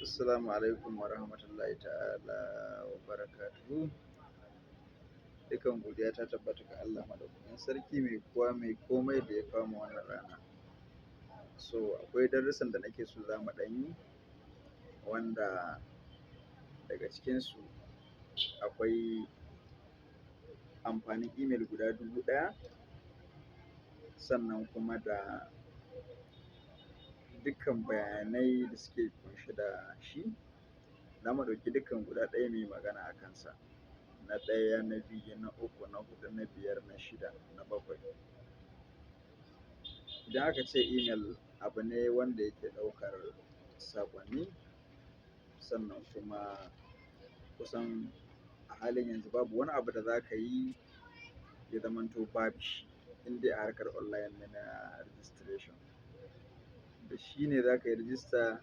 Assalamu alaikum wa rahmatullahi ta'ala wa barakatuhu. Dukan godiya ta tabbata ga Allah Maɗaukakin Sarki, mai kowa mai komai, da ya kawo mu wannan rana. So akwai darussan da nake so za mu ɗan yi, wanda daga cikinsu akwai amfanin email guda 1000, sannan kuma da dukkan bayanai da suke ƙunshe da shi. Za mu ɗauki dukkan guda ɗaya muyi magana a kansa. Na ɗaya, na biyu, na uku, na huɗu, na biyar, na shida, na bakwai. Idan aka ce email, abu ne wanda yake ɗaukar saƙonni, sannan kuma kusan a halin yanzu babu wani abu da za ka yi ya zamanto babu shi, indai a harkar online ne na registration. Da shi ne za ka yi register.